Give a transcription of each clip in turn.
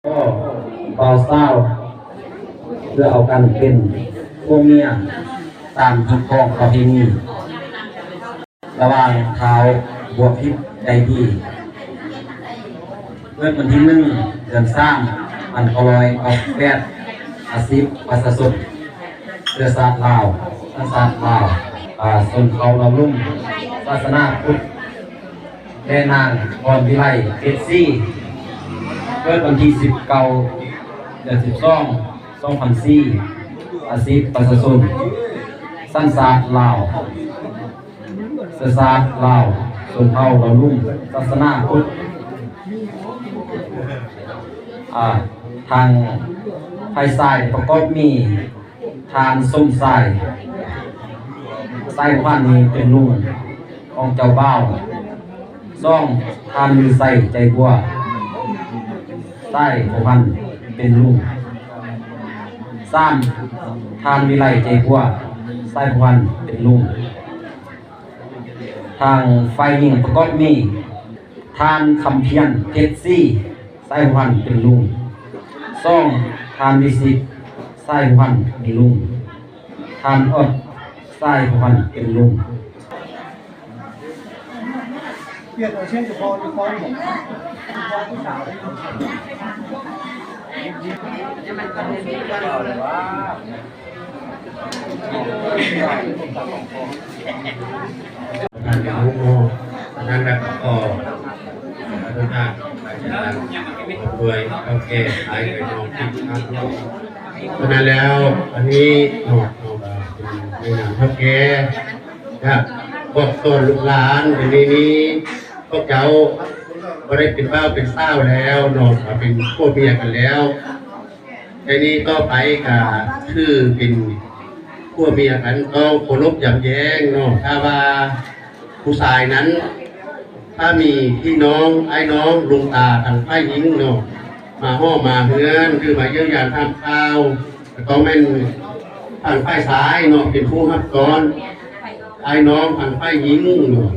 ບ່າວສາວ ເພື່ອເອົາກັນເປັນຜົວເມຍຕາມຮີດຄອງປະເພນີ ລະຫວ່າງທ້າວບົວພິດໃຈດີ ເກີດວັນທີໜຶ່ງ ເດືອນສາມ ພັນເກົ້າຮ້ອຍເກົ້າສິບແປດ ອາຊີບປະຊາຊົນ ເຊື້ອຊາດລາວ ສັນຊາດລາວ ອາ ຊົນເຜົ່າລາວລຸ່ມ ສາສະໜາພຸດ ແລະ ນາງ ພອນວິໄລ ເພັດສີ ເກີດວັນທີສິບເກົ້າ ເດືອນສິບສອງ ສອງພັນສີ່ ອາຊີບປະຊາຊົນ ສັນຊາດລາວ ເຊື້ອຊາດລາວ ຊົນເຜົ່າລາວລຸ່ມ ສາສະໜາພຸດ ອາ ທາງຝ່າຍຊາຍປະກອບມີ ທ່ານສົມຊາຍ ສາຍພົວພັນນີ້ເປັນລຸງຂອງເຈົ້າບ່າວ. ສອງ ທ່ານວິໄຊ ໃຈບົວ ສາຍພົວພັນເປັນລຸງ. ສາມ ທ່ານວິໄລ ໃຈບົວ ສາຍພົວພັນເປັນລຸງ. ທາງຝ່າຍຍິງປະກອບມີ ທ່ານຄຳພຽນ ເພັດສີ ສາຍພົວພັນເປັນລຸງ. ສອງ ທ່ານວິສິດ ສາຍພົວພັນເປັນລຸງ. ທ່ານອອດ ສາຍພົວພັນເປັນລຸງ. ທ່ານເປັນລຸງເນາະ ອັນນັ້ນແຫຼະກໍຂໍອະນຸຍາດໄປທາງດ້ວຍເຖົ້າແກ່ ອ້າຍເອື້ອຍນ້ອງທີ່ຮັກເນາະ. ສະນັ້ນແລ້ວ ອັນນີ້ເນາະ ເຮົາກໍເປັນໃນນາມເຖົ້າແກ່ ຢາກບອກສອນລູກຫຼານ ດຽວນີ້ນີ້ ພວກເຈົ້າບໍ່ໄດ້ເປັນບ່າວເປັນສາວແລ້ວເນາະ ເປັນຜົວເມຍກັນແລ້ວ. ແຕ່ນີ້ຕໍ່ໄປກະຄືເປັນຜົວເມຍກັນ ຕ້ອງເຄົາລົບຢຳແຢງເນາະ. ຖ້າວ່າຜູ້ຊາຍນັ້ນ ຖ້າມີພີ່ນ້ອງ ອ້າຍນ້ອງ ລຸງຕາທາງຝ່າຍຍິງເນາະ ມາຫໍ່ມາເຮືອນ ຫຼືມາຢ້ຽມຢາມຖາມຂ່າວ ກະຕ້ອງແມ່ນທາງຝ່າຍຊາຍເນາະ ເປັນຜູ້ຮັບຕ້ອນ ອ້າຍນ້ອງທາງຝ່າຍຍິງເນາະ.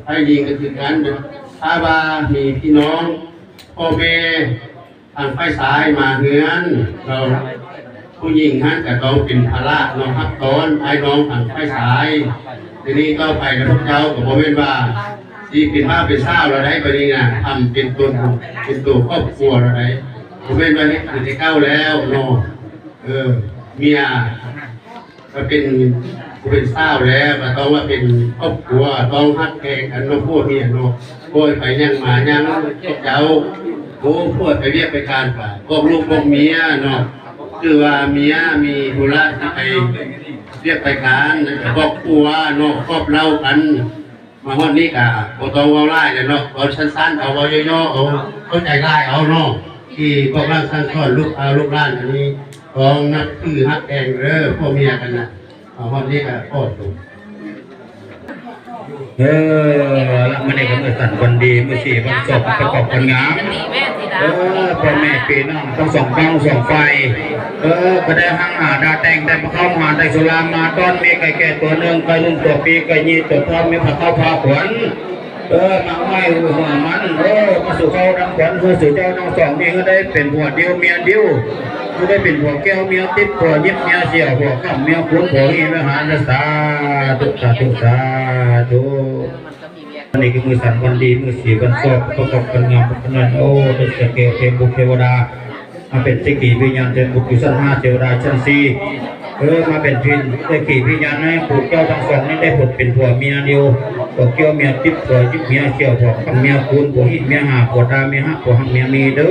ຝ່າຍຍິງກະຄືກັນ ຖ້າວ່າມີພີ່ນ້ອງ ພໍ່ແມ່ ທາງຝ່າຍຊາຍມາເຮືອນເນາະ ຜູ້ຍິງຫັ້ນກະຕ້ອງເປັນພາລະເນາະ ຮັບຕ້ອນອ້າຍນ້ອງທາງຝ່າຍຊາຍ. ທີນີ້ຕໍ່ໄປນະ ພວກເຈົ້າກະບໍ່ແມ່ນວ່າຊິເປັນບ່າວເປັນສາວແລ້ວໃດ໋ ບາດນີ້ນະ ທຳເປັນຕົນ ເປັນໂຕຄອບຄົວແລ້ວໃດ໋ ບໍ່ແມ່ນວ່າເຮັດຄືແຕ່ເກົ່າແລ້ວເນາະ. ເອີ ເມຍ ກະເປັນຜູ້ເປັນສາວແລ້ວ ກະຕ້ອງວ່າເປັນຄອບຄົວ ຕ້ອງຮັກແພງກັນເນາະ ຜົວເມຍເນາະ. ຜົວໄປຫຍັງມາຫຍັງ ພວກເຈົ້າ ໂອ້ ຜົວໄປວຽກໄປການ ກະບອກລູກບອກເມຍເນາະ ຄືວ່າເມຍມີທຸລະຊິໄປວຽກໄປການ ກະບອກຜົວເນາະ ບອກເລົ່າກັນ. ມາຮອດນີ້ກະບໍ່ຕ້ອງເວົ້າຫຼາຍແລ້ວເນາະ ເວົ້າສັ້ນໆ ເອົາ ເວົ້າຫຍໍ້ໆ ເອົາ ເຂົ້າໃຈງ່າຍເອົາເນາະ. ທີ່ພວກເຮົາສັ່ງສອນລູກ ເອົາ ລູກຫຼານອັນນີ້ ຕ້ອງນັບຖືຮັກແພງເດີ ຜົວເມຍກັນນະ. ມາຮອດນີ້ກະຂໍຈົບ. ເອີ ລະມື້ນີ້ກະມື້ສັນວັນດີ ມື້ສີວັນສົບ ປະກອບຄົນງາມ. ເອີ ພໍ່ແມ່ພີ່ນ້ອງທັງສອງຝັ່ງສອງຝ່າຍ ເອີ ກະໄດ້ຮັ່ງຫາດາແຕ່ງ ໄດ້ມາເຂົ້າມາ ໄດ້ສຸລາມາຕ້ອນ ມີໄກ່ແກ່ຕົວໜຶ່ງ ໄກ່ໜຸ່ມຕົວປີ ໄກ່ຍີ່ຕົວທ້ອງ ມີພາເຂົ້າພາຂວັນ. ເອີ ໝາກໄມ້ຫູຫົວມັນ ເອີ ມາສູ່ເຂົ້ານຳຂວັນ ເພື່ອສູ່ເຈົ້າທັງສອງນີ້ ໃຫ້ໄດ້ເປັນຜົວດິ້ວເມຍດິ້ວ ໃຫ້ໄດ້ເປັນຜົວແກ້ວເມຍຕິບ ຜົວຍິບເມຍສ່ຽວ ຜົວຄ້ຳເມຍຄູນ ຜົວຮີເມຍຫານ ສາທຸ ສາທຸ ສາທຸ. ອັນນີ້ຄືມື້ສັນວັນດີ ມື້ສີວັນໂຊກ ປະກອບກັນງາມປະກອບກັນນັ້ນ ໂອ້ ໄດ້ສະເກວເທວະບຸດເທວະດາ ມາເປັນສັກຂີວິນຍານເທວະບຸດຢູ່ຊັ້ນຫ້າ ເທວະດາຊັ້ນສີ່ ເອີ ມາເປັນພິນໄດ້ຂີວິນຍານໃຫ້ພວກເຈົ້າທັງສອງນີ້ໄດ້ພົບເປັນຜົວເມຍດິ້ວ ຜົວແກ້ວເມຍຕິບ ຜົວຍິບເມຍສ່ຽວ ຜົວຄ້ຳເມຍຄູນ ຜົວຮີເມຍຫາ ຜົວຕາເມຍຫະ ຜົວຮັກເມຍມີເດີ.